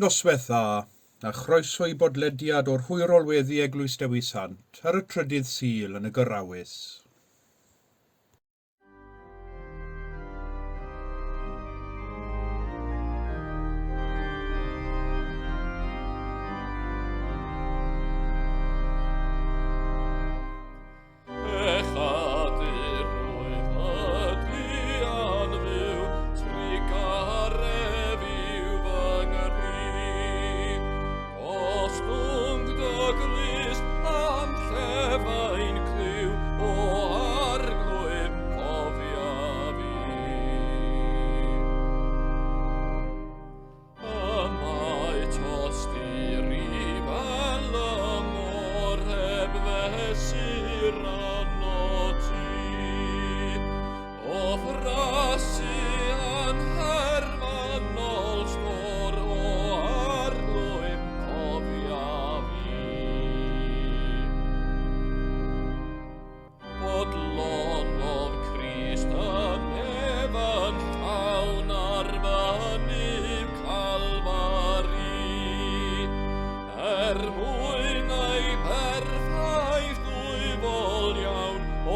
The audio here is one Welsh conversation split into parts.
Noswaith dda, a chroeso i bodlediad o'r hwyrol weddi Eglwys Dewi Sant ar y trydydd Sul yn y Gyrawys. Y mae tosturi fel y môr heb fesur arno ti. O'th rasu anherfynol stôr o arglwydd cofia fi. Bodlonodd Crist y nef yn llawn ar fynydd Calfari, er mwyn ei berffaith ddwyfol iawn, o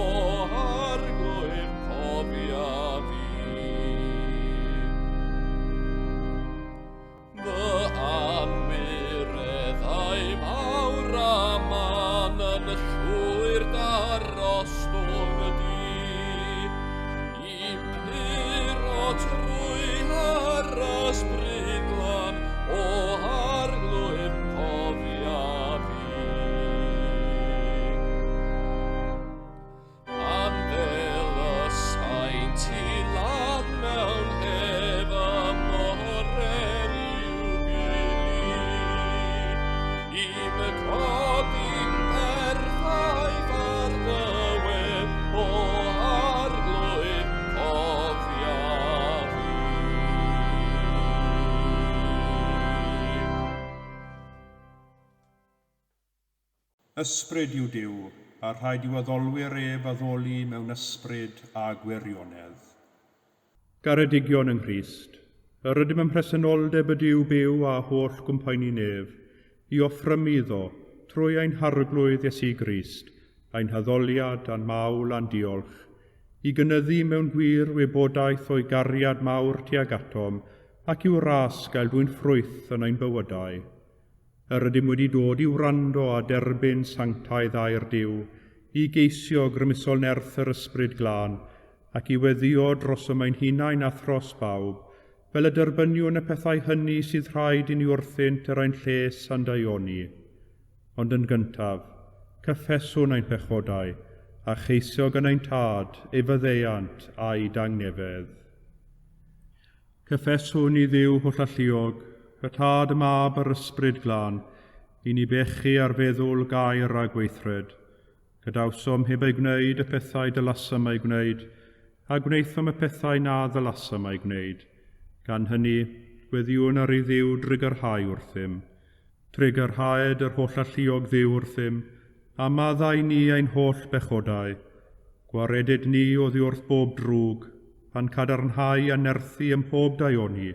Arglwydd cofia fi. Fy anwireddau mawr a man yn llwyr darostwng y di. I'm puro trwy yr ysbryd glân, o Arglwydd cofia fi. Pan ddel y saint i lan mewn hef y morer i'w bili, i'm codi'n perffaith ar dy wedd, o Arglwydd, cofia fi. Ysbryd yw Duw, a rhaid i'w addolwyr ef addoli mewn ysbryd a gwirionedd. Garedigion yng Nghrist, yr ydym ym mhresenoldeb y Duw byw a holl gwmpaeni nef, i offrymu iddo, trwy ein Harglwydd Iesu Grist, ein haddoliad a'n mawl a'n diolch, i gynyddu mewn gwir wybodaeth o'i gariad mawr tuag atom, ac i'w ras gael dwyn ffrwyth yn ein bywydau. Yr ydym wedi dod i wrando a derbyn sanctaidd air Duw, i geisio grymusol nerth yr Ysbryd Glân, ac i weddïo drosom ein hunain a thros bawb, fel y derbyniwn y pethau hynny sydd rhaid i ni wrthynt er ein lles a'n daioni. Ond yn gyntaf, cyffeswn ein pechodau, a cheisio gan ein Tad ei faddeuant a'i dangnefedd. Cyffeswn i Dduw Hollalluog, y Tad, y Mab a'r Ysbryd Glân, i ni bechu ar feddwl, gair a gweithred. Gadawsom heb eu gwneud y pethau dylasom eu gwneud, a gwnaethom y pethau na ddylasom eu gwneud. Gan hynny, gweddïwn ar i Dduw drugarhau wrthym. Trugarhaed yr Hollalluog Dduw wrthym, a maddau ni ein holl bechodau. Gwareded ni oddi wrth bob drwg, a'n cadarnhau a nerthu ym mhob daioni,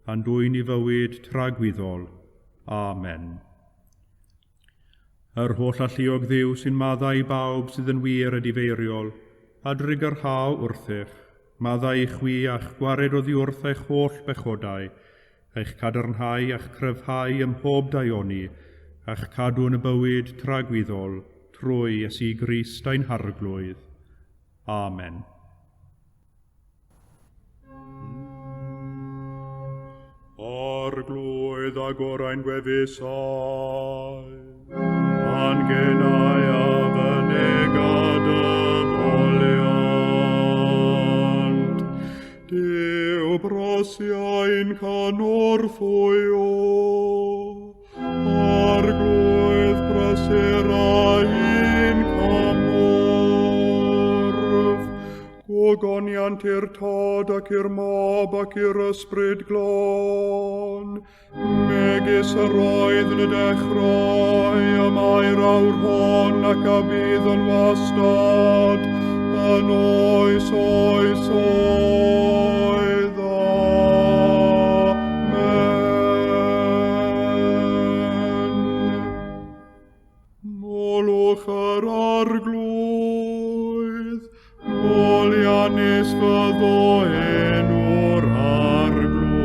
a'n dwyn i fywyd tragwyddol. Amen. Yr Hollalluog Dduw sy'n maddau i bawb sydd yn wir edifeiriol, a drugarhau wrthych, maddau i chwi a'ch gwared oddi wrth eich holl bechodau, eich cadarnhau a'ch cryfhau ym mhob daioni, a'ch cadw yn y bywyd tragwyddol, trwy Iesu Grist ein Harglwydd. Amen. Arglwydd, agor ein gwefusau, a'n genau a fynega dy foliant. Duw brosiau'n cynorthwyo, Arglwydd prysur ein cymorth. Gogoniant i'r Tad ac i'r Mab ac i'r Ysbryd Glân, megis yr oedd yn y dechrau, y mae'r awr hon ac a bydd yn wastad, yn oes oes oedd. Amen. Canys fyddo enw'r Arglwydd.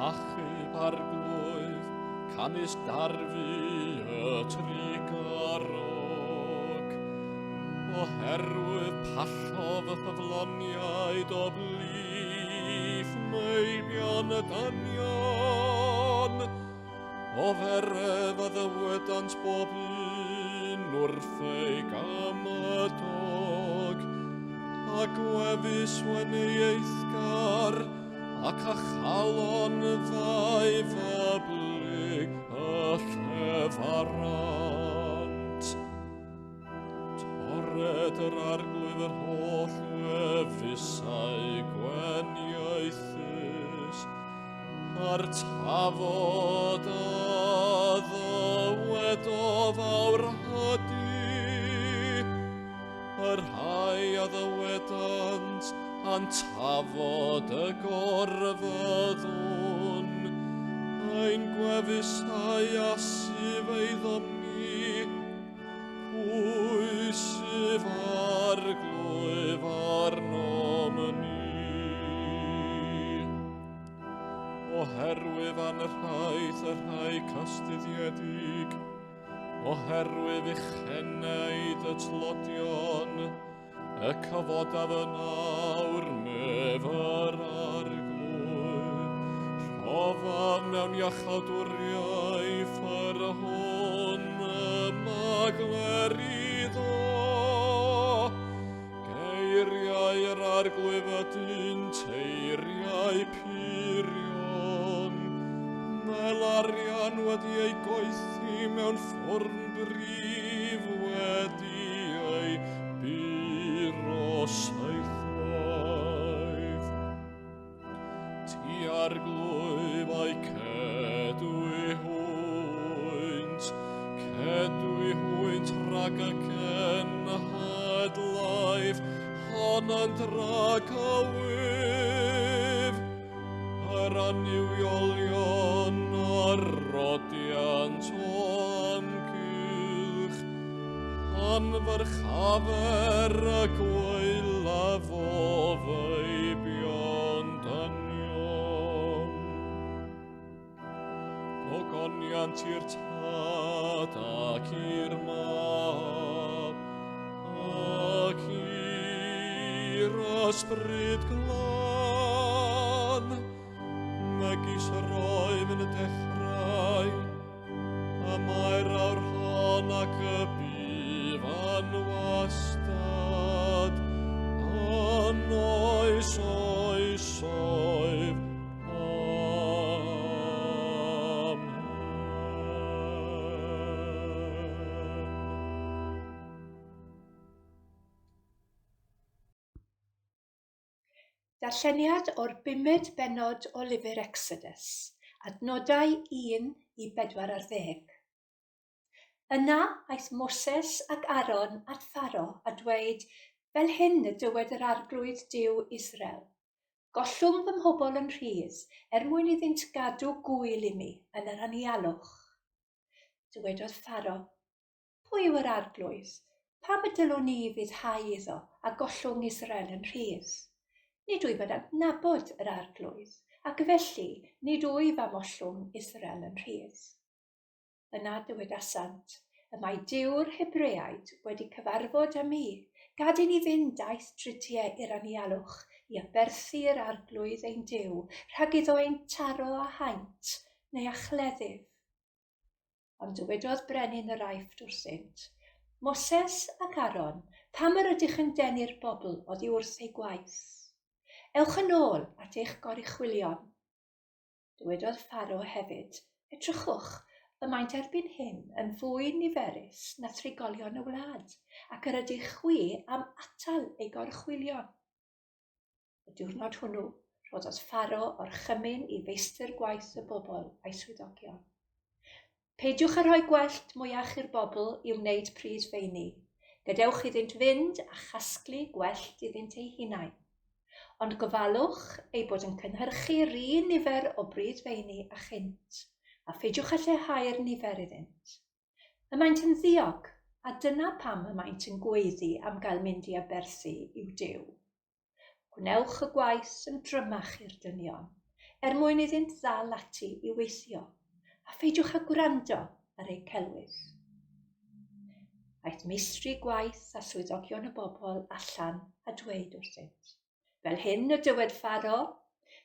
Achub arglwydd, canys darfu y trugarog. Oherwydd pallodd y ffyddloniaid o blith meibion y dynion. Oferedd a ddywedant bob un wrth ei gymydog, a gwefus wen ei eithgar, ac a chalon ddau fyblyg y llefarant. Torred yr arglwydd yr holl wefusau gweniaethus, a'r tafod a ddywedodd awr hydi, y rhai a ddywedant, a'n tafod y gorfyddwn, ein gwefusau asyf eiddom ni, pwy sydd arglwydd arnom ni. Oherwydd anrhaith y rhai cystuddiedig, oherwydd uchenaid y tlodion, y cyfodaf yn awr mef yr arglwydd. Rhofaf mewn iachawdwriaeth yr hwn y magler iddo. Geiriau yr arglwydd ydynt eiriau purion, fel arian wedi ei goethi mewn ffwrn brif wedi ei buro saethwaith. Ti arglwydd a'i cedwi hwynt, cedwi hwynt rhag y cenhedlaeth, hon yn dragywydd, yr annuwiolion a'r rodiant o amgylch, pan fyrchafer y gwaelaf o feibion dynion. Gogoniant i'r Tad ac i'r Mab ac i'r Ysbryd Glân, megis yr oedd yn y dechrau, y mae'r awr hon ac y bydd yn wastad, yn oes oesoedd. Amen. Darlleniad o'r bumed bennod o lyfr Exodus, adnodau 1 i 40. Yna aeth Moses ac Aaron at Pharo a dweud, Fel hyn y dywed yr Arglwydd Duw Israel, Gollwng fy mhobl yn rhydd, er mwyn iddynt gadw gŵyl i mi yn yr anialwch. Dywedodd Pharo, Pwy yw yr Arglwydd? Pam y dylwn i fuddhau iddo a gollwng Israel yn rhydd? Nid wyf yn adnabod yr Arglwydd, ac felly nid wyf am ollwng Israel yn rhydd. Yna dywedasant, Y mae Duw'r Hebreaid wedi cyfarfod â mi, gad i ni fynd daith dridiau i'r anialwch i aberthu i'r Arglwydd ein Duw, rhag iddo ein taro â haint neu â chleddyf. Ond dywedodd brenin yr Aifft wrthynt, Moses ac Aaron, pam yr ydych yn denu'r bobl oddi wrth eu gwaith? Ewch yn ôl at eich goruchwylion. Dywedodd Pharo hefyd, Edrychwch, y maent erbyn hyn yn fwy niferus na thrigolion y wlad, ac yr ydych chwi am atal eu gorchwylion. Y diwrnod hwnnw, Rhoddodd Pharo orchymyn i feistr gwaith y bobl a'i swyddogion. Peidiwch â rhoi gwellt mwyach i'r bobl i wneud pridd feini. Gadewch iddynt fynd a chasglu gwellt iddynt eu hunain. Ond gofalwch eu bod yn cynhyrchu'r un nifer o bridd feini a chynt, a pheidiwch â lleihau'r nifer iddynt. Y maent yn ddiog, a dyna pam y maent yn gweiddi am gael mynd i aberthu i'w Duw. Gwnewch y gwaith yn drymach i'r dynion, er mwyn iddynt ddal ati i weithio, a pheidiwch â gwrando ar eu celwydd. Aeth meistri gwaith a swyddogion y bobl allan a dweud wrthynt, Fel hyn y dywed Pharo,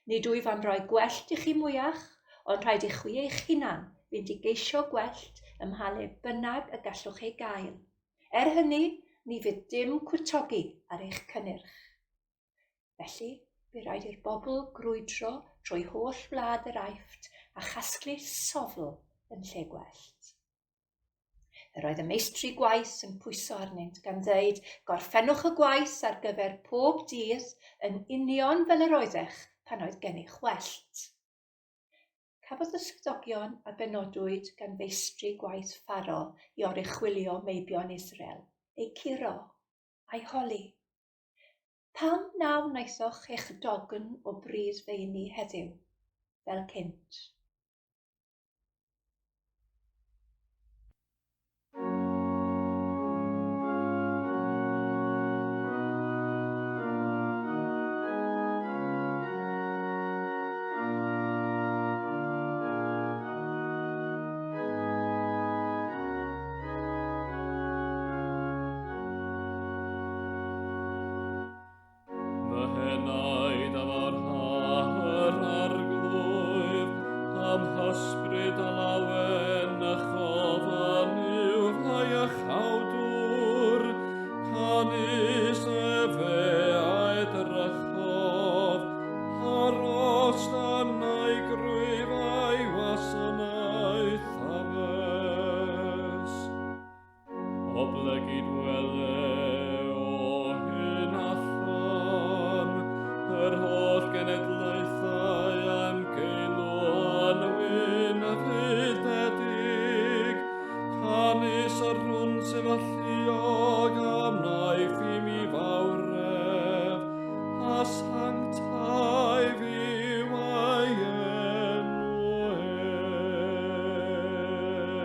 nid wyf am roi gwellt i chi mwyach, ond rhaid i chwi eich hunan fynd i geisio gwellt ym mha le bynnag y gallwch ei gael. Er hynny, ni fydd dim cwtogi ar eich cynnyrch. Felly, bu raid i'r bobl grwydro trwy holl wlad yr Aifft a chasglu sofl yn lle gwellt. Yr oedd y meistri gwaith yn pwyso arnynt gan ddeud, Gorffennwch y gwaith ar gyfer pob dydd yn union fel yr oeddech pan oedd gennych wellt. Cafodd y swyddogion a benodwyd gan feistri gwaith Pharo i oruchwylio meibion Israel eu curo a'u holi, Pam na wnaethoch eich dogn o bridd feini heddiw, fel cynt? Fy henaid a farha yr arglwydd, am hysbryd a lawen a chofan yw fy iachawdwr, canys efe a edrychodd ar ostanau grwyf a'i wasanaeth addysg. Oblegid wele o hyn allan yr holl genedlaethau am geilw yn wyn fydedig, canys yr hwn sydd alluog a wnaeth i mi fawredd, a sanctaidd yw ei enw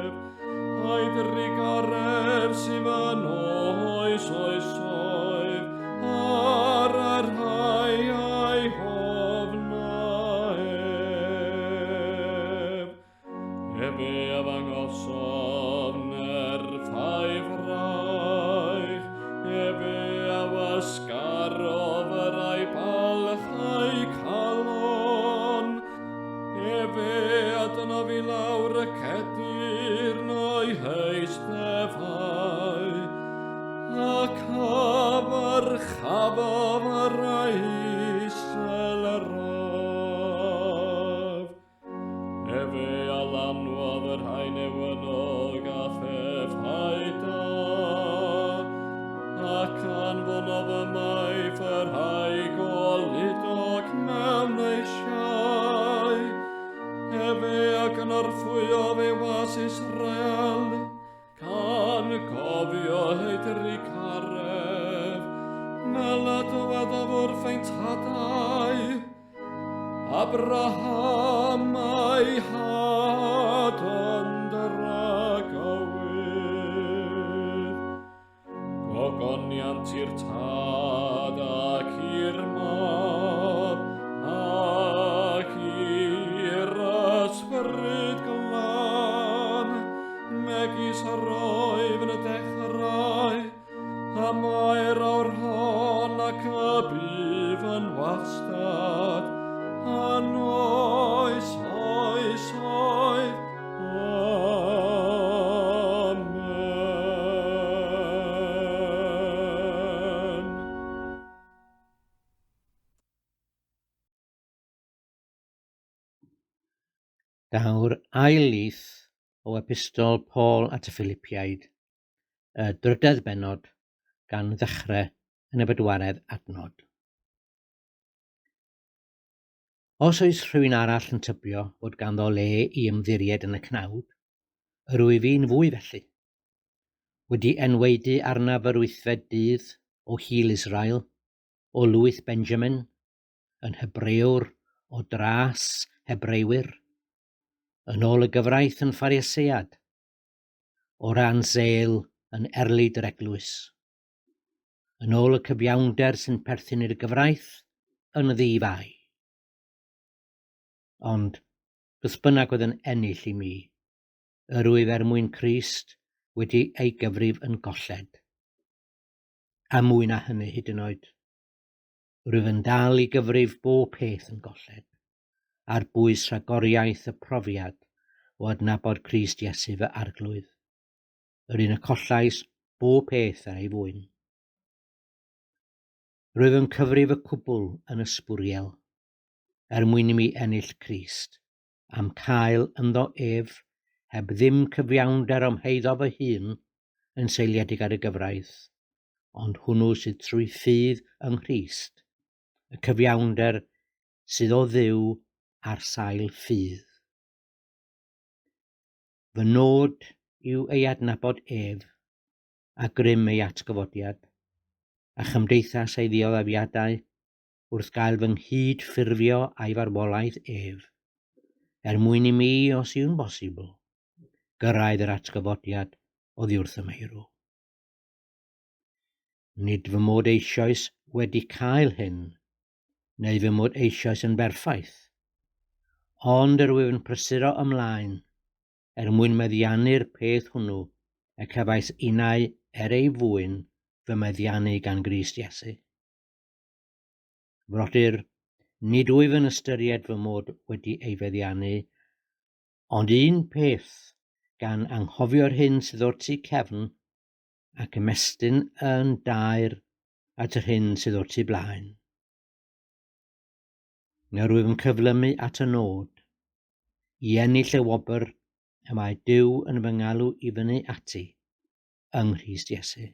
ef. A'i drugaredd sydd yn oes oesoedd ar y rhai a'i hofna ef. Efe a ddangosodd nerth a'i fraich, efe a wasgarodd yr a'i balch a'i calon, Efe a dynodd i lawr y cedyrn o'i heisteddfau, ac a ddyrchafodd yr isel raf. Efe a lanwodd y rhai newynog a phethau da, ac anfonodd ymaith y rhai goludog mewn eisiau. Efe a gynorthwyodd ei was Israel, gan gofio ei drugaredd, fel y dywedodd wrth ein tadau, Abraham a'i had yn dragywydd. Gogoniant i'r Tad ac i'r Mab ac i'r Ysbryd Glân, megis yr oedd yn y dechrau, y mae'r awr hon ac y bydd yn wastad, yn oes oesoedd. Amen. Daw'r ail lith o epistol Paul at y Philipiaid, y drydedd bennod, gan ddechrau yn y bedwaredd adnod. Os oes rhywun arall yn tybio bod ganddo le i ymddiried yn y cnawd, yr wyf i'n fwy felly. Wedi enwaedu arnaf yr wythfed dydd o hil Israel, o lwyth Benjamin, yn Hebrëwr o dras Hebrëwyr, yn ôl y gyfraith yn Pharisead, o ran zel yn erlid yr eglwys, yn ôl y cyfiawnder sy'n perthyn i'r gyfraith, yn ddi-fai. Ond, beth bynnag oedd yn ennill i mi, yr wyf er mwyn Crist wedi ei gyfrif yn golled. A mwy na hynny hyd yn oed. Rwyf yn dal i gyfrif bob peth yn golled, ar bwys rhagoriaeth y profiad o adnabod Crist Iesu fy Arglwydd, yr un y collais bob peth ar ei fwyn. Rwyf yn cyfrif y cwbl yn ysbwriel, er mwyn i mi ennill Crist, a'm cael ynddo ef, heb ddim cyfiawnder o'm heiddo fy hun yn seiliedig ar y gyfraith, ond hwnnw sydd trwy ffydd yng Nghrist, y cyfiawnder sydd o Dduw ar sail ffydd. Fy nod yw ei adnabod ef, a grym ei atgyfodiad, a chymdeithas ei ddioddefiadau, wrth gael fy nghyd-ffurfio a'i farwolaeth ef, er mwyn i mi, os yw'n bosibl, gyrraedd yr atgyfodiad oddi wrth y meirw. Nid fy mod eisoes wedi cael hyn, neu fy mod eisoes yn berffaith, ond yr wyf yn prysuro ymlaen er mwyn meddiannu'r peth hwnnw y cefais innau er ei fwyn fy meddiannu gan Grist Iesu. Frodyr, nid wyf yn ystyried fy mod wedi ei feddiannu, ond un peth, gan anghofio'r hyn sydd o'r tu cefn ac ymestyn yn daer at yr hyn sydd o'r tu blaen. Nawr rwyf yn cyflymu at y nod, i ennill y wobr y mae Duw yn fy ngalw i fyny ati yng Nghrist Iesu.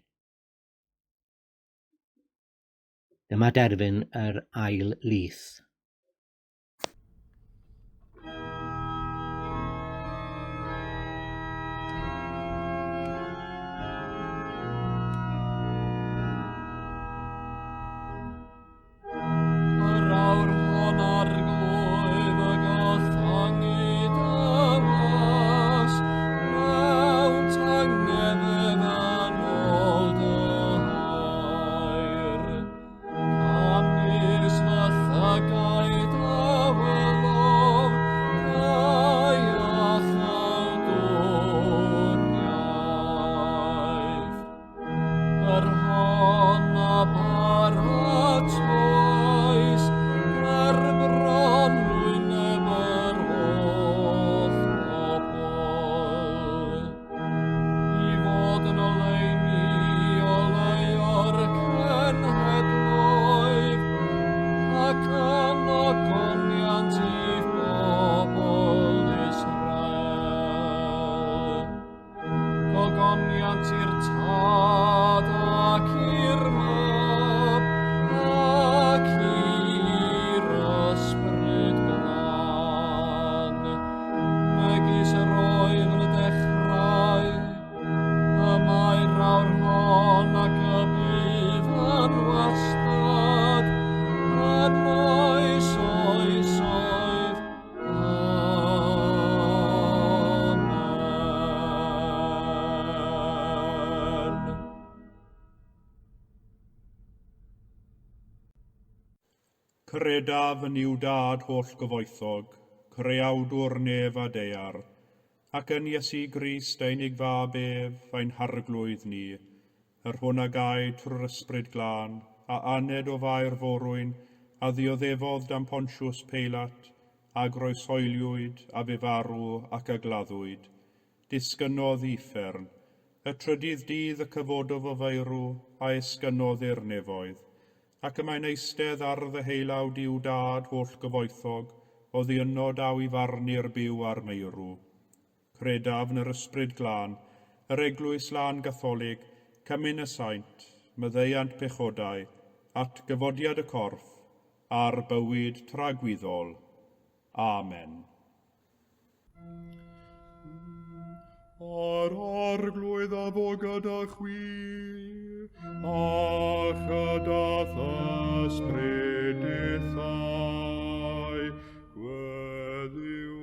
Dyma derfyn yr ail lith. Yr awr hon arglwydd y gollangu dy was, mewn tyngedfedd yn ôl dy air. Canys fy llygaid a welodd dy iachawdwriaeth. Yr hon a baratoes ger bron wyneb yr holl bobl, i fod yn oleuni oleuo'r cenhedloedd, ac yn ogoniant i'th bobl Israel. Gogoniant i'r Tad ac i'r Mab ac i'r Ysbryd Glân, megis yr oedd yn y dechrau, y mae'r awr hon ac y bydd yn wastad, yn oes oesoedd. Amen. Credaf yn Nuw Dad holl gyfoethog, creawdwr nef a daear, ac yn Iesu Grist ei unig fab ef, ein harglwydd ni, yr hwn a gaed trwy'r Ysbryd Glân, a aned o Fair Forwyn, a ddioddefodd dan Pontius Peilat, a groeshoeliwyd, a fu farw, ac a gladdwyd. Disgynnodd i uffern. Y trydydd dydd y cyfododd o feirw, a esgynnodd i'r nefoedd. Ac y mae'n eistedd ar ddeheulaw Duw Dad holl gyfoethog, oddi yno daw i farnu'r byw a'r meirw. Credaf yn yr Ysbryd Glân, yr Eglwys Lân Gatholig, cymun y saint, maddeuant pechodau, atgyfodiad y corff, a'r bywyd tragwyddol. Amen. A'r Arglwydd a fo gyda chwi, a chyda th'ysbryd dithau, gweddiwn.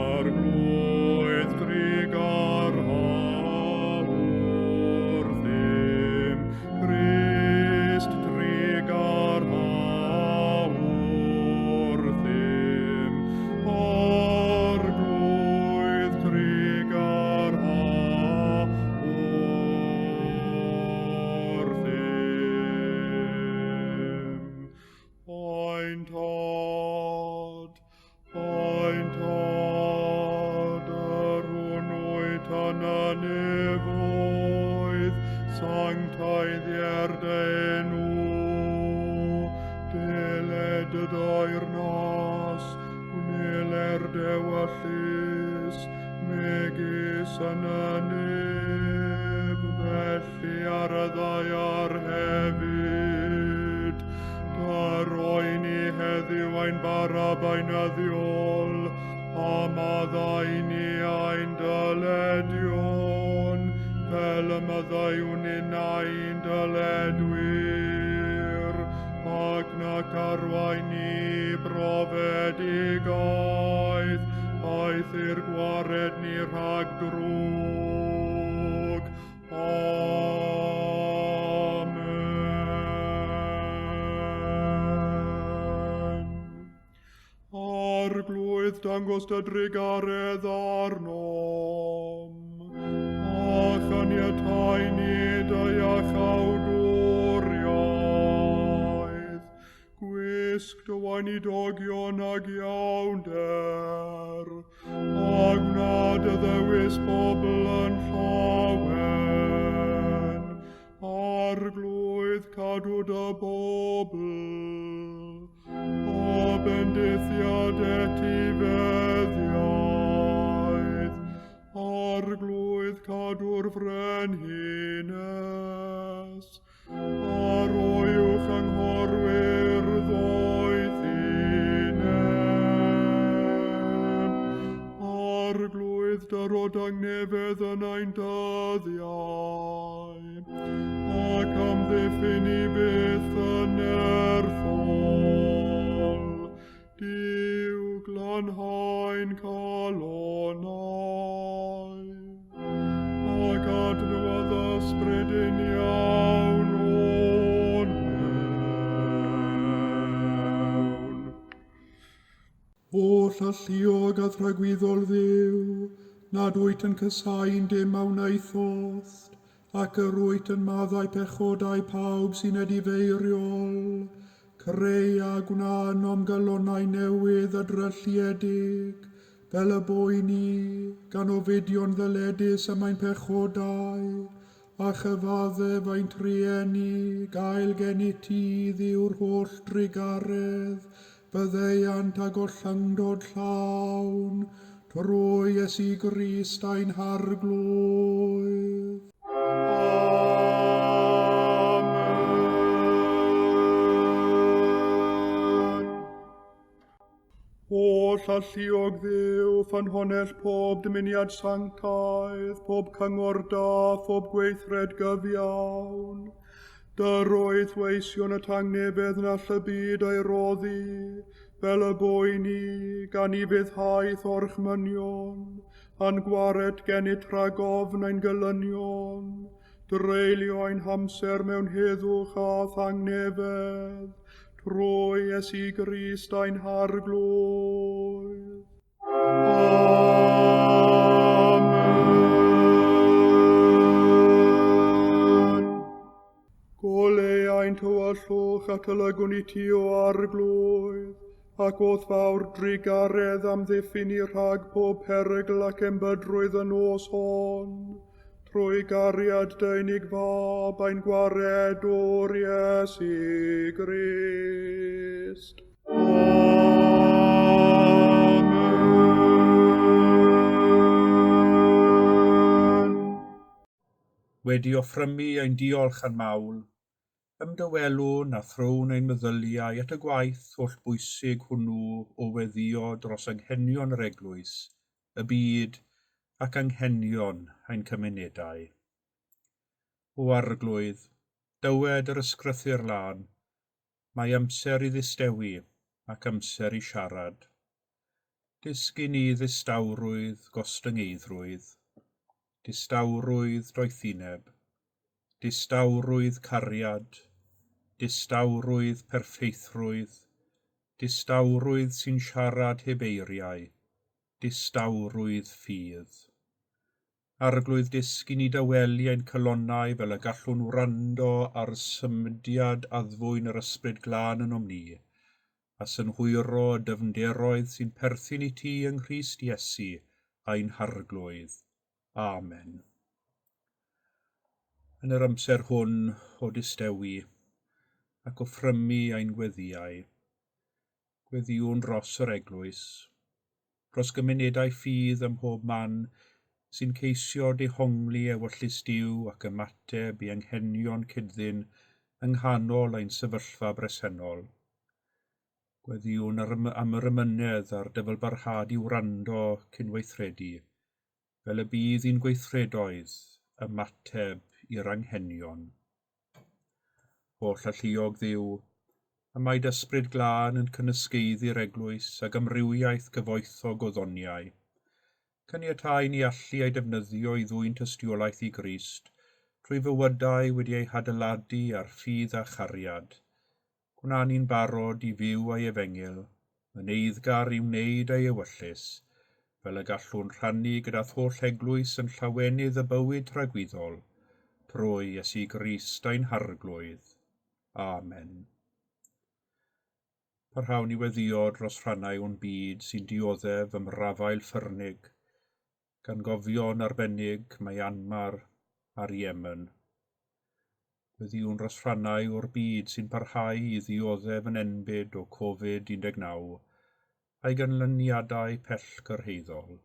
Arglwydd drugarha wrthym, Crist drugarha wrthym, Arglwydd drugarha wrthym. Ein Tad, ein Tad, yr hwn wyt yn y nefoedd, sanctaiddier dy enw, deled dy deyrnas, gwneler d'ewyllys, megis yn y nef, felly ar y ddaear hefyd. Dyro i ni heddiw ein bara beunyddiol, a maddau i ni ein dyledion, fel y maddeuwn ninnau i'n dyledwyr, ac nac arwain ni i brofedigaeth, aeth i'r gwared ni rhag drwg. Amen. Arglwydd, dangos dy drugaredd arnom, a chaniatáu ni dy iachawdwriaeth. Gwisg dy weinidogion ag iawnder, a gwna dy ddewis bobl yn llawen. Arglwydd, cadw dy bobl, a bendithiad etifeddiaeth. Arglwydd, cadw'r frenhines, a roi uwch anghorwyr ddoethineb. Arglwydd, dyro dangnefedd yn ein dyddiau, ac amddiffyn i byth yn nerthol. Duw, glanhaen calonnau, ac adnewyddu ysbryd uniawn o'n mewn. Oll alluog a thragwyddol Dduw, nad wyt yn casáu'n dim a wnaethost, ac yr wyt yn maddau pechodau pawb sy'n edifeiriol, creu a gwna ynom galonnau newydd a drylliedig, fel y bo i ni, gan ofidio'n ddyledus am ein pechodau, a chyfaddef ein trueni, gael gennyt ti Dduw'r holl drugaredd, faddeuant a gollyngdod llawn, trwy Iesu Grist ein Harglwydd. Amen. Oll alluog Dduw, ffynhonnell pob dymuniad sanctaidd, pob cyngor da, phob gweithred gyfiawn. Dyroedd weision y tangnefedd na all y byd ei roddi, fel y bo i ni, gan i fuddhaeth orchmynion, a'n gwared gennyt rhag ofn ein gelynion, dreulio ein hamser mewn heddwch a thangnefedd, trwy Iesu Grist ein Harglwydd. Amen. Goleu ein tywyllwch ac olygwn i ti, o Arglwydd, ac o'th fawr drugaredd amddiffyn ni rhag pob perygl ac embydrwydd y nos hon, trwy gariad dy unig fab ein gwaredwr Iesu Grist. Amen. Wedi offrymu ein diolch a'n mawl, Ymdawelwn a thrown ein meddyliau at y gwaith hollbwysig hwnnw o weddïo dros anghenion yr eglwys, y byd ac anghenion ein cymunedau. O Arglwydd, dywed yr Ysgrythur lân, mae amser i ddistewi ac amser i siarad. Dysg i ni ddistawrwydd gostyngeiddrwydd, distawrwydd doethineb, distawrwydd cariad, distawrwydd perffeithrwydd, distawrwydd sy'n siarad heb eiriau, distawrwydd ffydd. Arglwydd dysg i ni dawelu ein calonnau fel y gallwn wrando ar symudiad addfwyn yr Ysbryd Glân ynom ni, a synhwyro y dyfnderoedd sy'n perthyn i ti yng Nghrist Iesu, ein Harglwydd. Amen. Yn yr amser hwn o distewi, ac offrymu ein gweddïau, gweddïwn dros yr eglwys, dros gymunedau ffydd ym mhob man sy'n ceisio dehongli ewyllys Duw ac ymateb i anghenion cyd-ddyn yng nghanol ein sefyllfa bresennol. Gweddïwn am yr amynedd a'r dyfalbarhad i wrando cyn weithredu, fel y bydd i'n gweithredoedd ymateb i'r anghenion. Holl alluog Dduw, y mae d'Ysbryd Glân yn cynysgaeddu'r eglwys ag amrywiaeth gyfoethog o ddoniau. Caniatâi ni allu ei defnyddio i ddwyn tystiolaeth i Grist trwy fywydau wedi eu hadeiladu ar ffydd a chariad. Gwna ni'n barod i fyw ei efengyl, yn eiddgar i wneud ei ewyllys, fel y gallwn rhannu gyda'th holl eglwys yn llawenydd y bywyd tragwyddol, trwy Iesu Grist ein Harglwydd. Amen. Parhawn i weddïo dros rhannau o'n byd sy'n dioddef ymrafael ffyrnig, gan gofio'n arbennig Myanmar a'r Yemen. Gweddïwn dros rhannau o'r byd sy'n parhau i ddioddef yn enbyd o Covid-19 a'i ganlyniadau pellgyrhaeddol.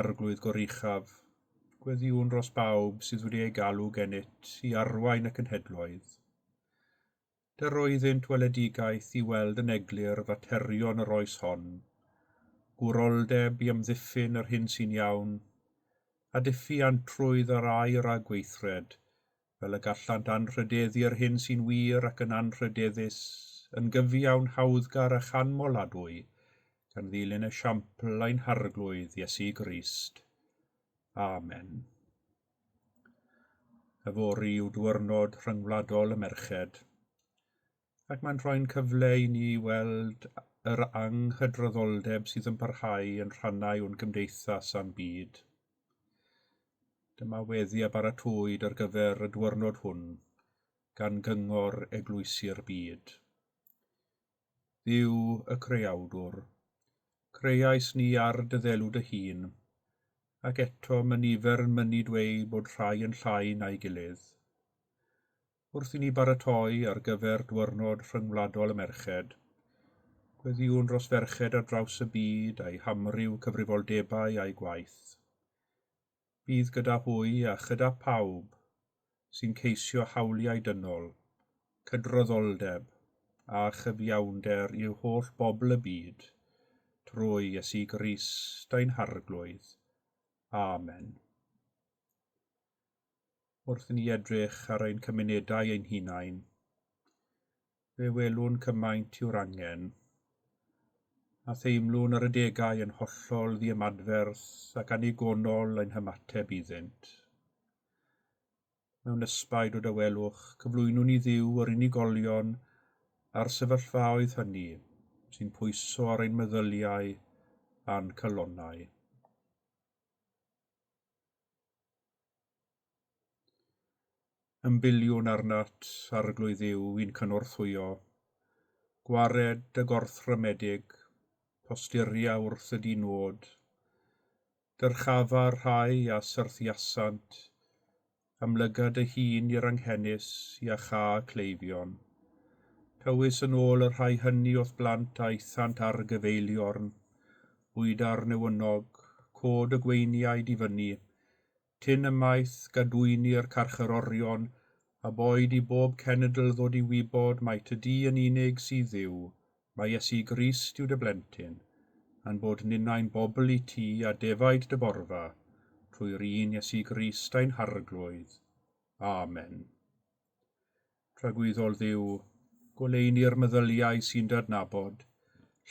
Arglwydd Goruchaf, gweddïwn dros bawb sydd wedi eu galw gennyt i arwain y cenhedloedd. Dyro iddynt weledigaeth i weld yn eglur faterion yr oes hon, gwroldeb i amddiffyn yr hyn sy'n iawn, a diffuantrwydd ar air a gweithred, fel y gallant anrhydeddu yr hyn sy'n wir ac yn anrhydeddus, yn gyfiawn hawddgar a chanmoladwy, gan ddilyn esiampl ein Harglwydd Iesu Grist. Amen. Yfory yw Diwrnod Rhyngwladol y Merched, ac mae'n rhoi'n cyfle i ni weld yr anghydraddoldeb sydd yn parhau yn rhannau o'n cymdeithas a'n byd. Dyma weddi a baratowyd ar gyfer y diwrnod hwn gan Gyngor Eglwysi'r Byd. Dduw y Creawdwr, creais ni ar dy ddelw dy hun, ac eto mae nifer yn mynnu dweud bod rhai yn llai na'i gilydd. Wrth i ni baratoi ar gyfer Diwrnod Rhyngwladol y Merched, gweddïwn dros ferched ar draws y byd a'u hamryw cyfrifoldebau a'u gwaith. Bydd gyda hwy a chyda phawb sy'n ceisio hawliau dynol, cydraddoldeb a chyfiawnder i'w holl bobl y byd, trwy Iesu Grist ein Harglwydd. Amen. Wrth i ni edrych ar ein cymunedau ein hunain, fe welwn cymaint yw'r angen, a theimlwn yr adegau yn hollol ddiymadferth ac annigonol ein hymateb iddynt. Mewn ysbaid o dawelwch, cyflwynwn i Dduw yr unigolion a'r sefyllfaoedd hynny sy'n pwyso ar ein meddyliau a'n calonnau. Ymbiliwn arnat, Arglwydd Dduw, i'n cynorthwyo. Gwared y gorthrymedig, tosturia wrth y di-nod. Dyrchafa'r rhai a syrthiasant, amlyga dy hun i'r anghenus, iachâ cleifion. Tywys yn ôl y rhai hynny o'th blant a aethant ar gyfeiliorn, bwyda'r newynog, cod y gweiniaid i fyny, Tyn ymaith gadwyni'r carcharorion A boed i bob cenedl ddod i wybod mai ty di yn unig sydd Dduw, mai Iesu Grist yw dy blentyn, a'n bod ninnau'n bobl i ti a defaid dy borfa, trwy'r un Iesu Grist ein Harglwydd. Amen. Tragwyddol Dduw, goleuni'r meddyliau sy'n dy adnabod,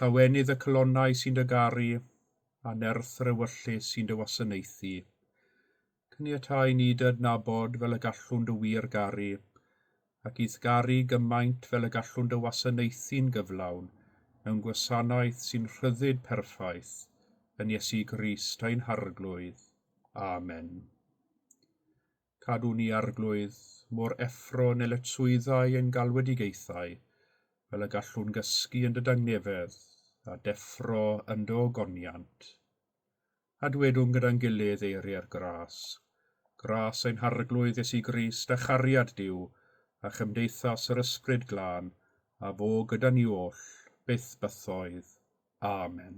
llawenydd y calonnau sy'n dy garu, a nerth yr ewyllys sy'n dy wasanaethu. Caniatâi ni dy adnabod fel y gallwn dy wir garu, ac i'th garu gymaint fel y gallwn dy wasanaethu'n gyflawn mewn gwasanaeth sy'n rhyddid perffaith, yn Iesu Grist ein Harglwydd. Amen. Cadw ni, Arglwydd, mor effro yn nyletswyddau ein galwedigaethau, fel y gallwn gysgu yn dy dangnefedd a deffro yn dy ogoniant. A dwedwn gyda'n gilydd eiriau'r gras. Gras ein Harglwydd Iesu Grist a chariad Duw, a chymdeithas yr Ysbryd Glân, a fo gyda ni oll, byth bythoedd. Amen.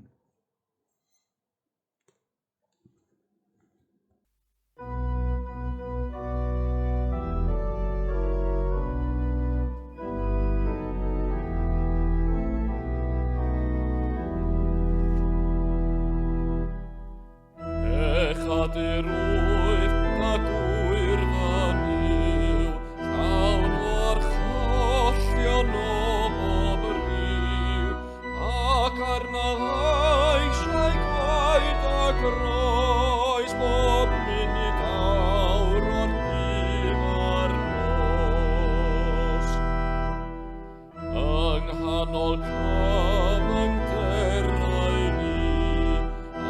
Echadirwydd a gwyr fy llawn o'r chollion o bob rhyw, ac arnaf eisiau gwaed a groes bob munud awr o'r dydd a'r nos. Yng nghanol cyfyngderau ni,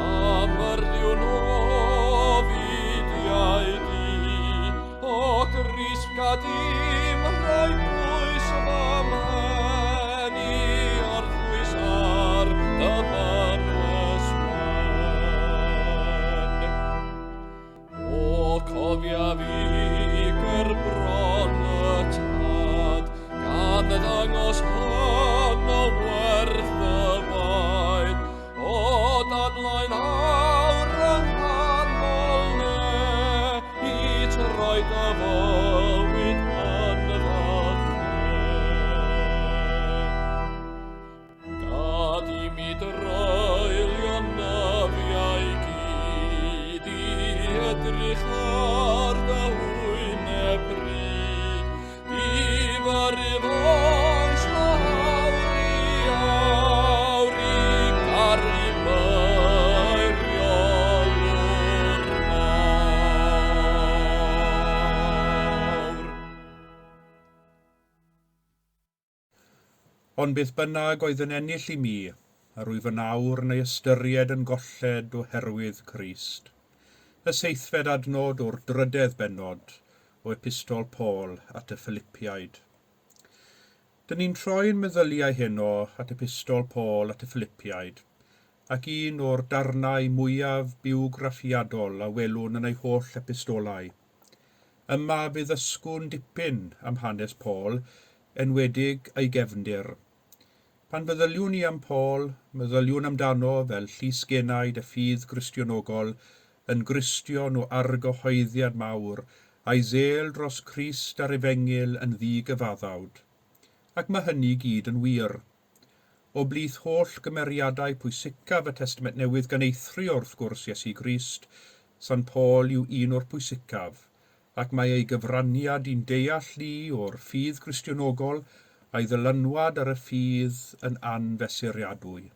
am yr ddiwn o fudiau di, o Grist gad i'm rhoi pwys fy mhen i orffwys ar dy fynwes wen. O cofia fi ger bron y tad, gan ddangos hon o werth y waed, o dadlaen awr yng nghanol ne, i troi dy fywyd yn fy lle. Gad i mi dreulio nyfiau gyd i edrych ar dy wyneb pryd, difaru oes awr i awr i garu meiriolwr mawr. Ond beth bynnag oedd yn ennill i mi, yr wyf yn awr yn ei ystyried yn golled oherwydd Crist. Y seithfed adnod o'r drydedd bennod o Epistol Paul at y Philipiaid. Dyn ni'n troi'n meddyliau heno at Epistol Paul at y Philipiaid, ac un o'r darnau mwyaf bywgraffiadol a welwn yn ei holl epistolau. Yma fe ddysgwn dipyn am hanes Paul, enwedig ei gefndir. Pan feddyliwn i am Paul, meddyliwn amdano fel llysgennaid y ffydd Gristionogol, yn Gristion o argyhoeddiad mawr, a'i zel dros Crist a'r Efengyl yn ddigyfaddawd. Ac mae hynny gyd yn wir. O blith holl gymeriadau pwysicaf y Testament Newydd gan eithrio wrth gwrs Iesu Grist, Sant Paul yw un o'r pwysicaf, ac mae ei gyfraniad i'n deall ni o'r ffydd Gristionogol a'i ddylanwad ar y ffydd yn anfesuriadwy.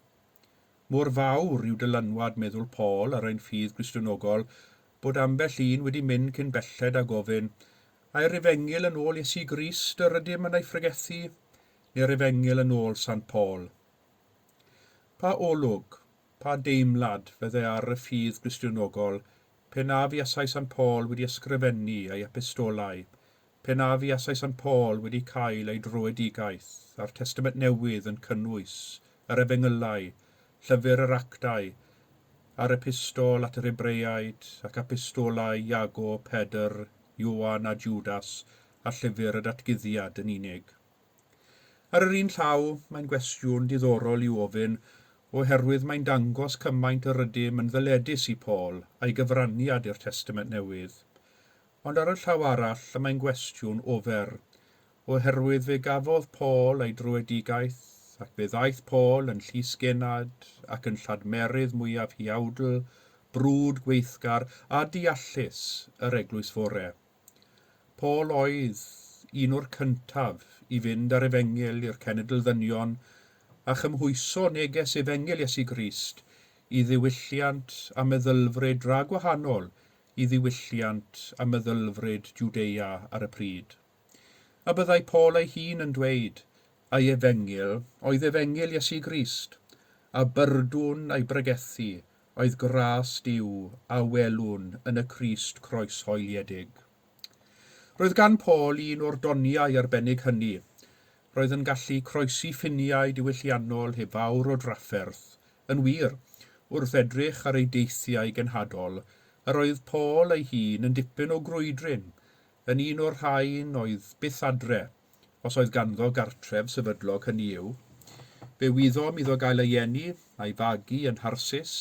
Mor fawr yw dylanwad meddwl Paul ar ein ffydd Gristionogol bod ambell un wedi mynd cyn belled a gofyn, ai'r efengyl yn ôl Iesu Grist yr ydym yn ei phregethu, neu'r efengyl yn ôl Sant Paul? Pa olwg, pa deimlad fydde ar y ffydd Gristionogol pe na fuasai Sant Paul wedi ysgrifennu ei epistolau, pe na fuasai Sant Paul wedi cael ei dröedigaeth a'r Testament Newydd yn cynnwys yr Efengylau, Llyfr yr Actau, a'r Epistol at yr Hebreaid ac Epistolau Iago, Pedr, Ioan a Judas a Llyfr y Datguddiad yn unig. Ar yr un llaw, mae'n gwestiwn diddorol i'w ofyn oherwydd mae'n dangos cymaint yr ydym yn ddyledus i Paul a'i gyfraniad i'r Testament Newydd. Ond ar y llaw arall, y mae'n gwestiwn ofer, oherwydd fe gafodd Paul ei dröedigaeth, ac fe ddaeth Paul yn llysgennad ac yn lladmerydd mwyaf huawdl, brwd, gweithgar a deallus yr eglwys fore. Paul oedd un o'r cyntaf i fynd â'r efengyl i'r cenedl ddynion a chymhwyso neges efengyl Iesu Grist i ddiwylliant a meddylfryd dra gwahanol i ddiwylliant a meddylfryd Jwdea ar y pryd. A byddai Paul ei hun yn dweud, Ei efengyl oedd efengyl Iesu Grist, a byrdwn ei bregethu oedd gras Duw a welwn yn y Crist croeshoeliedig. Roedd gan Paul un o'r doniau arbennig hynny. Roedd yn gallu croesi ffiniau diwylliannol heb fawr o drafferth. Yn wir, wrth edrych ar ei deithiau genhadol, yr oedd Paul ei hun yn dipyn o grwydryn, yn un o'r rhain oedd byth adre, os oedd ganddo gartref sefydlog hynny yw. Fe wyddom iddo gael ei eni a'i fagu yn Nharsus,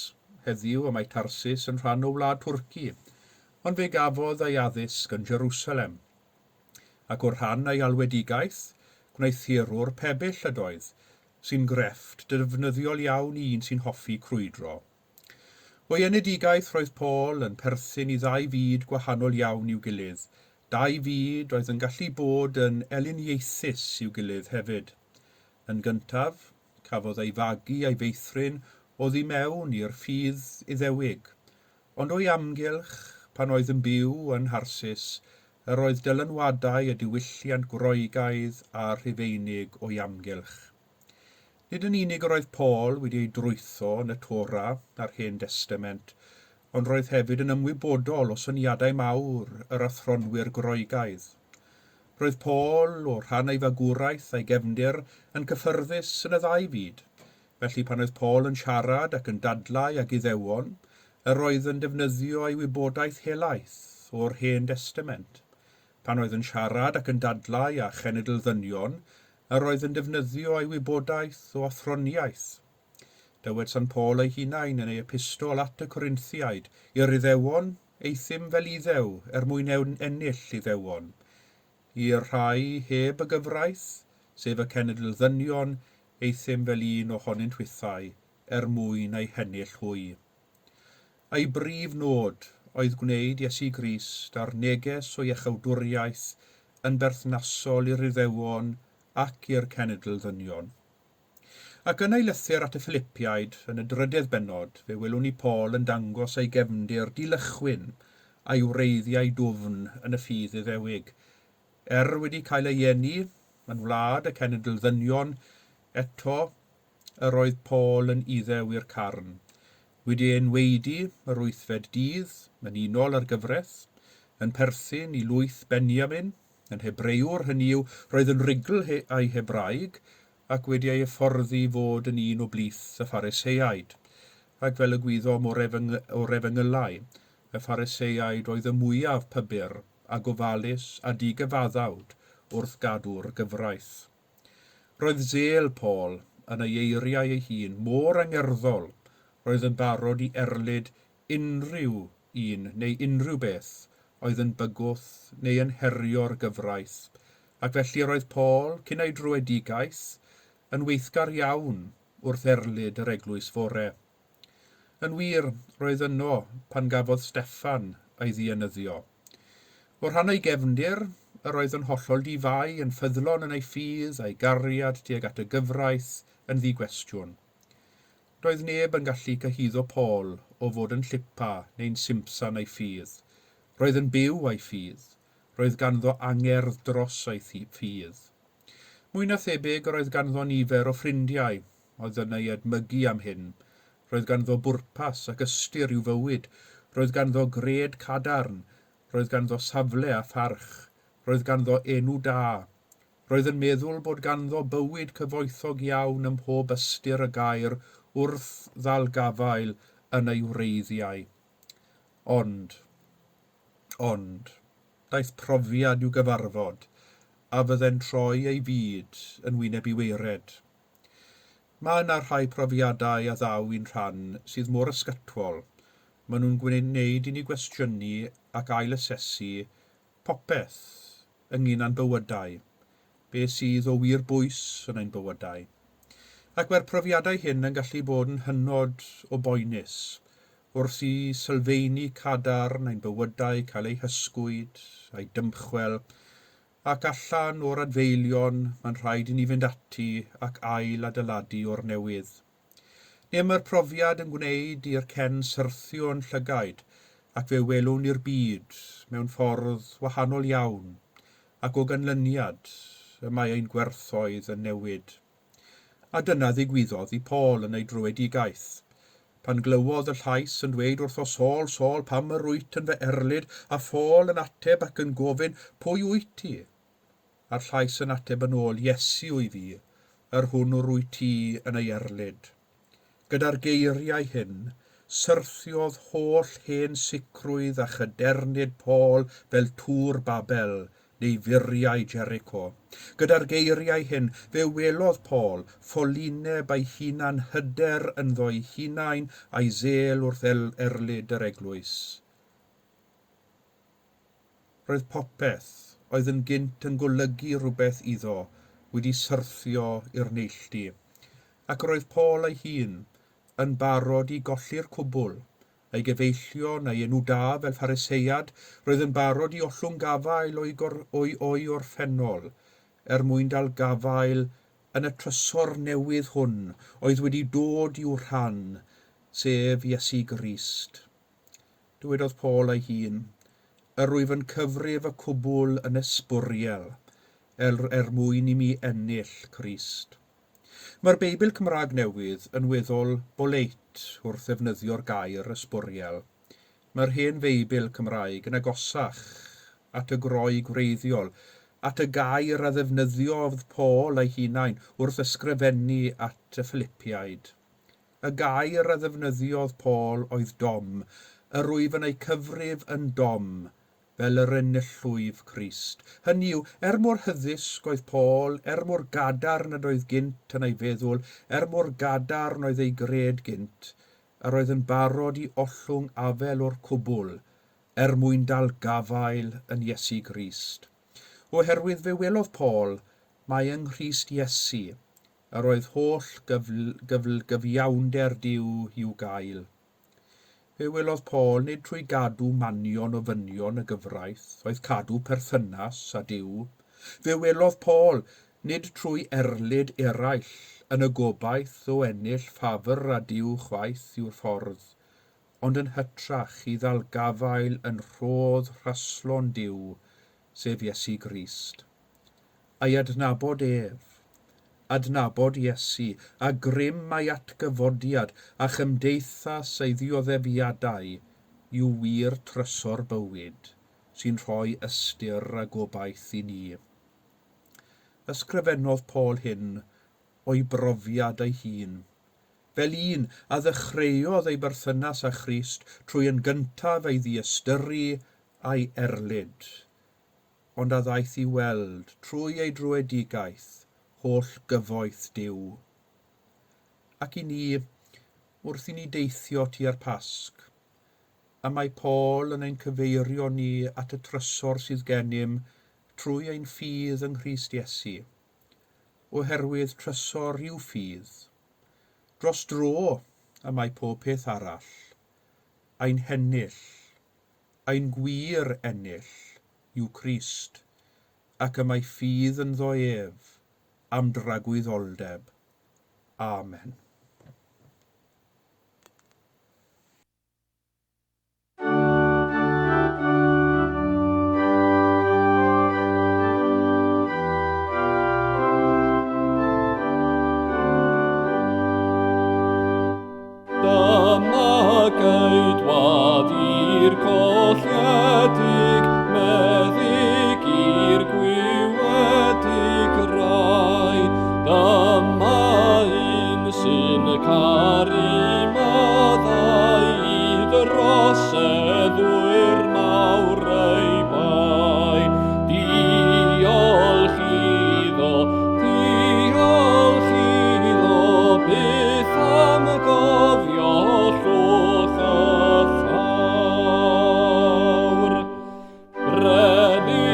heddiw y mae Tarsus yn rhan o wlad Twrci, ond fe gafodd ei addysg yn Jerusalem. Ac o rhan ei alwedigaeth, gwneuthurwr pebyll ydoedd, sy'n grefft defnyddiol iawn i un sy'n hoffi crwydro. O'i enedigaeth roedd Paul yn perthyn i ddau fyd gwahanol iawn i'w gilydd, dau fyd oedd yn gallu bod yn elyniaethus i'w gilydd hefyd. Yn gyntaf, cafodd ei fagu a'i feithrin oddi mewn i'r ffydd Iddewig, ond o'i amgylch, pan oedd yn byw yn Nharsus, yr oedd dylanwadau y diwylliant Groegaidd a Rhufeinig o'i amgylch. Nid yn unig yr oedd Paul wedi ei drwytho yn y Torah a'r Hen Destament, ond roedd hefyd yn ymwybodol o syniadau mawr yr athronwyr Groegaidd. Roedd Paul, o rhan ei fagwraeth a'i gefndir, yn cyffyrddus yn y ddau fyd. Felly pan oedd Paul yn siarad ac yn dadlau ag Iddewon, yr oedd yn defnyddio ei wybodaeth helaeth o'r Hen Destament. Pan oedd yn siarad ac yn dadlau â chenedl ddynion, yr oedd yn defnyddio ei wybodaeth o athroniaeth. Dywed Sant Paul ei hunain yn ei epistol at y Corinthiaid, I'r Iddewon, euthum fel Iddew er mwyn ennill Iddewon. I'r rhai heb y gyfraith, sef y cenedl ddynion, euthum fel un ohonynt hwythau, er mwyn eu hennill hwy. Ei brif nod oedd gwneud Iesu Grist a'r neges o iachawdwriaeth yn berthnasol i'r Iddewon ac i'r cenedl ddynion. Ac yn ei lythyr at y Philipiaid, yn y drydedd bennod, fe welwn ni Paul yn dangos ei gefndir dilychwyn a'i wreiddiau dwfn yn y ffydd Iddewig. Er wedi cael ei eni yn wlad y cenedl ddynion, eto yr oedd Paul yn Iddew i'r carn. Wedi ei enwaedu yr wythfed dydd, yn unol â'r gyfraith, yn perthyn i lwyth Benjamin, yn Hebrëwr, hynny yw, roedd yn rugl he a'i Hebraeg, ac wedi ei hyfforddi i fod yn un o blith y Phariseaid. Ac fel y gwyddom o'r, efeng o'r efengylau, y Phariseaid oedd y mwyaf pybyr a gofalus a digyfaddawd wrth gadw'r gyfraith. Roedd zel Paul, yn ei eiriau ei hun, mor angerddol, roedd yn barod i erlid unrhyw un neu unrhyw beth oedd yn bygwth neu yn herio'r gyfraith, ac felly roedd Paul, cyn ei dröedigaeth, yn weithgar iawn wrth erlid yr eglwys fore. Yn wir, roedd yno pan gafodd Steffan ei ddienyddio. O rhan ei gefndir, yr oedd yn hollol di-fai, yn ffyddlon yn ei ffydd a'i gariad tuag at y gyfraith yn ddi-gwestiwn. Doedd neb yn gallu cyhuddo Paul o fod yn llipa neu'n simpsan ei ffydd. Roedd yn byw ei ffydd. Roedd ganddo angerdd dros ei ffydd. Mwy na thebyg yr oedd ganddo nifer o ffrindiau oedd yn ei edmygu am hyn. Roedd ganddo bwrpas ac ystyr i'w fywyd. Roedd ganddo gred cadarn. Roedd ganddo safle a pharch. Roedd ganddo enw da. Roedd yn meddwl bod ganddo bywyd cyfoethog iawn ym mhob ystyr y gair wrth ddal gafael yn ei wreiddiau. Ond, ond, daeth profiad i'w gyfarfod a fydde'n troi ei fyd yn wyneb i waered. Mae yna rhai profiadau a ddaw i'n rhan sydd mor ysgytwol, maen nhw'n gwneud i ni gwestiynu ac ail-asesu popeth ynglŷn â'n bywydau, be sydd o wir bwys yn ein bywydau. Ac mae'r profiadau hyn yn gallu bod yn hynod o boenus wrth i sylfeini cadarn ein bywydau cael eu hysgwyd, a'u dymchwel, ac allan o'r adfeilion mae'n rhaid i ni fynd ati ac ail adeiladu o'r newydd. Neu mae'r profiad yn gwneud i'r cen syrthio yn llygaid ac fe welwn ni'r byd mewn ffordd wahanol iawn, ac o ganlyniad y mae ein gwerthoedd yn newid. A dyna ddigwyddodd i Paul yn ei dröedigaeth. Pan glywodd y llais yn dweud wrtho Saul, Saul, pam yr wyt yn fy erlid? A Phaul yn ateb ac yn gofyn, Pwy wyt ti? A'r llais yn ateb yn ôl, Iesu wyf fi, yr hwn yr wyt ti yn ei erlid. Gyda'r geiriau hyn, syrthiodd holl hen sicrwydd a chadernid Paul fel Tŵr Babel neu furiau Jericho. Gyda'r geiriau hyn, fe welodd Paul ffolineb ei hunan hyder ynddo'i hunain a'i zel wrth erlid yr eglwys. Roedd popeth oedd yn gynt yn golygu rhywbeth iddo wedi syrthio i'r neilltu, ac roedd Paul ei hun yn barod i golli'r cwbl, ei gyfeillion a'i enw da fel Phariseiad, roedd yn barod i ollwng gafael o'i, gor, o'i, o'i orffennol, er mwyn dal gafael yn y trysor newydd hwn oedd wedi dod i'w rhan, sef Iesu Grist. Dywedodd Paul ei hun, Yr wyf yn cyfrif y cwbl yn ysbwriel, er, er mwyn i mi ennill Crist. Mae'r Beibl Cymraeg Newydd yn weddol boleit wrth ddefnyddio'r gair ysbwriel. Mae'r hen Feibl Cymraeg yn agosach at y Groeg wreiddiol, at y gair a ddefnyddiodd Paul ei hunain wrth ysgrifennu at y Philipiaid. Y gair a ddefnyddiodd Paul oedd dom, yr wyf yn eu cyfrif yn dom, fel yr enillwyf Crist. Hynny yw, er mor hyddysg oedd Paul, er mor gadarn ydoedd gynt yn ei feddwl, er mor gadarn oedd ei gred gynt, yr oedd yn barod i ollwng afel o'r cwbl, er mwyn dal gafael yn Iesu Grist. Oherwydd fe welodd Paul mai yng Nghrist Iesu Yr oedd holl gyfl gyfiawnder Duw i'w gael. Fe welodd Paul nid trwy gadw manion ofynion y gyfraith oedd cadw perthynas â Duw. Fe welodd Paul nid trwy erlid eraill yn y gobaith o ennill ffafr â Duw chwaith yw'r ffordd, ond yn hytrach i ddal gafael yn rhodd rhaslon Duw, sef Iesu Grist. A'i adnabod ef. Adnabod Iesu, a grym ei atgyfodiad, a chymdeithas ei ddioddefiadau, yw wir trysor bywyd, sy'n rhoi ystyr a gobaith i ni. Ysgrifennodd Paul hyn o'i brofiad ei hun, fel un a ddechreuodd ei berthynas â Christ trwy yn gyntaf ei ddiystyru a'i erlid, ond a ddaeth i weld, trwy ei dröedigaeth, holl gyfoeth Duw. Ac i ni, wrth i ni deithio tua'r Pasg, y mae Paul yn ein cyfeirio ni at y trysor sydd gennym trwy ein ffydd yng Nghrist Iesu, oherwydd trysor yw ffydd. Dros dro y mae pob peth arall, ein hennill, Ein gwir ennill yw Crist, ac y mae ffydd ynddo ef am dragwyddoldeb. Amen. Dyma geidwad i'r colledig, meddyg i'r gwiwedig rai. Dyma un sy'n caru maddau i droseddwyr mawr ei bai. Diolch iddo, diolch iddo, byth am gofio llwch y llawr. Brenin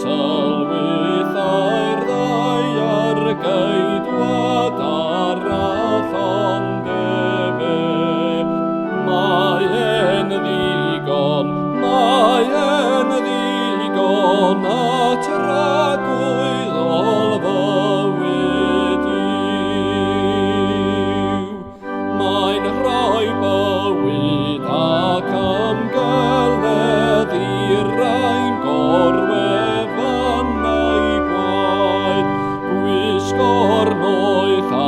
Tylwythau'r ddaear geidwad arall ond efe. Mae e'n ddigon, mae e'n ddigon at ragwyddol fywyd yw. Mae'n rhoi bywyd ac ymgeledd i'r rhain gorwefannau gwaed, gwisgo'r noeth a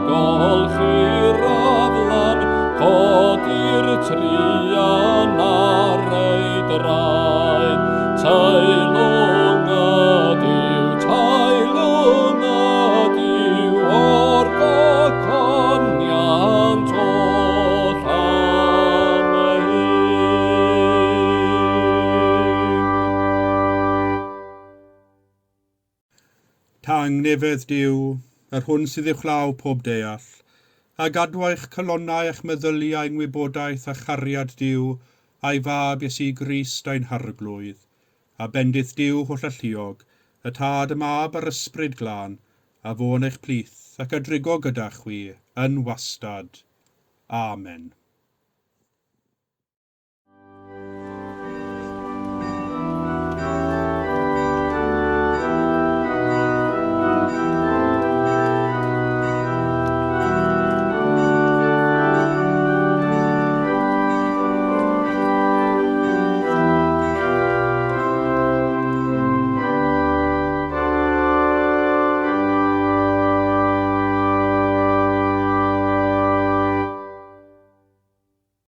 golchi'r aflan, codi'r truan ar ei draed. Teilwng ydyw, teilwng ydyw, o'r gogoniant oll am hyn. Tangnefedd Duw, yr hwn sydd uwchlaw pob deall, a gadw eich calonnau a'ch meddyliau yng ngwybodaeth a chariad Duw a'i fab Iesu Grist ein harglwydd, a bendith Duw hollalluog, y Tad, y Mab a'r Ysbryd Glân, a fo yn eich plith ac a drigo gyda chwi yn wastad. Amen.